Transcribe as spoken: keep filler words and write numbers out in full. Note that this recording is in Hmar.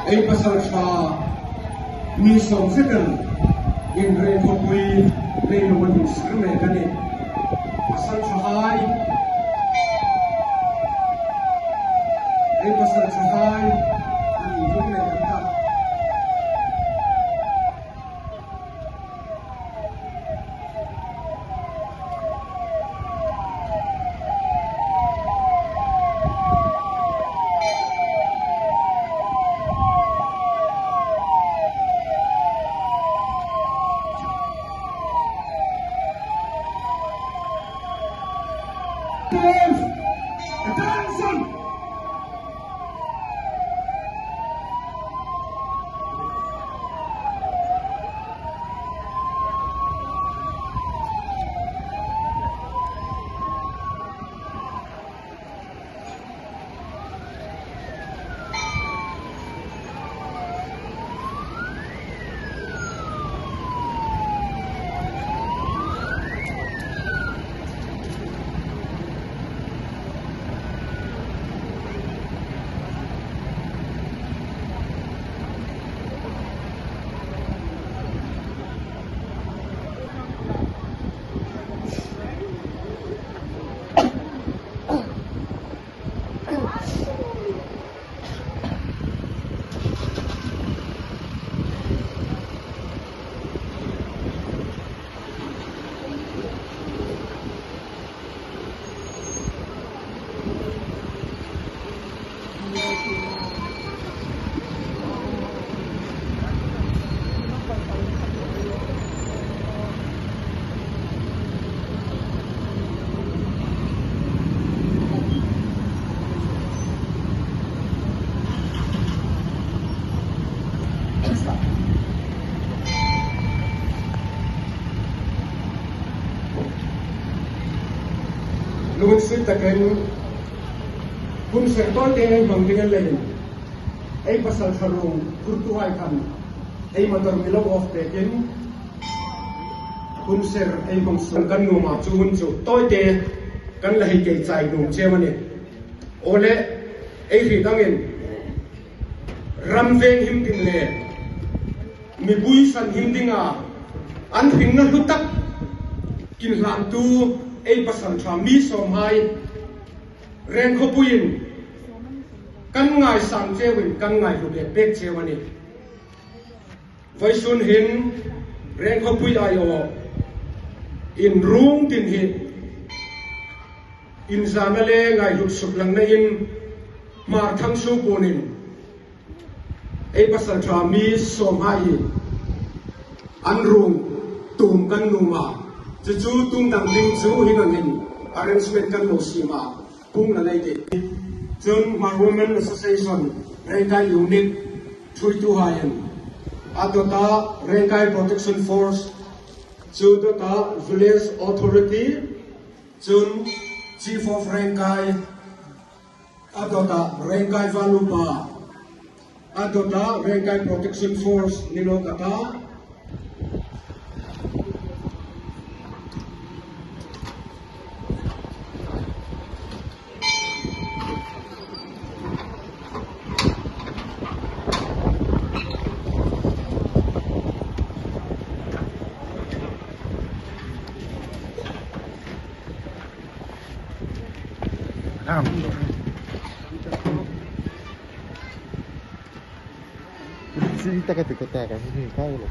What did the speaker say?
Ei pasalṭha mi sawm zetin Rengkhawpui leilung an hung sir mek a nih. Pasalṭhahai, ei pasalṭhahai, an inthawk mek an ta. Attention! Lunginsiet takin hun ser tawite ei hmang ding a ni leiin, ei pasalṭha ruong phurtuhai khan ei motor mi lo off pekin, hun ser ei hmang suok kan nuom a, chu hun chu tawite kan la hei kei chai nuom cheu a nih. Awle, ei hriet angin ram veng him ding le mipui san him dinga an hringna hlu tak inhlantu ei pasalṭha mi sawmhai Rengkhawpuiin kan ngaisang cheuin kan ngaihlu bek bek cheu a nih. Vawisun hin Rengkhawpui aiawin ruong tin hi inzana le ngaihlut suklangna in Hmarthangsuo puonin ei pasalṭha mi sawmhai hi an ruong tum kan nuom a. Chu chu tum dang ding chu hieng angin arrangement kan lo siem a, pung la lei tih. Chun Hmar Women Association Rengkai Unit ṭhuoituhaiin, a dawta Rengkai Protection Force, chu dawta Village Authority, chun Chief of Rengkai, a dawta Rengkai Valupa, a dawta Rengkai Protection Force ni lo ka ta. Sini taka taka taka sini kai lo.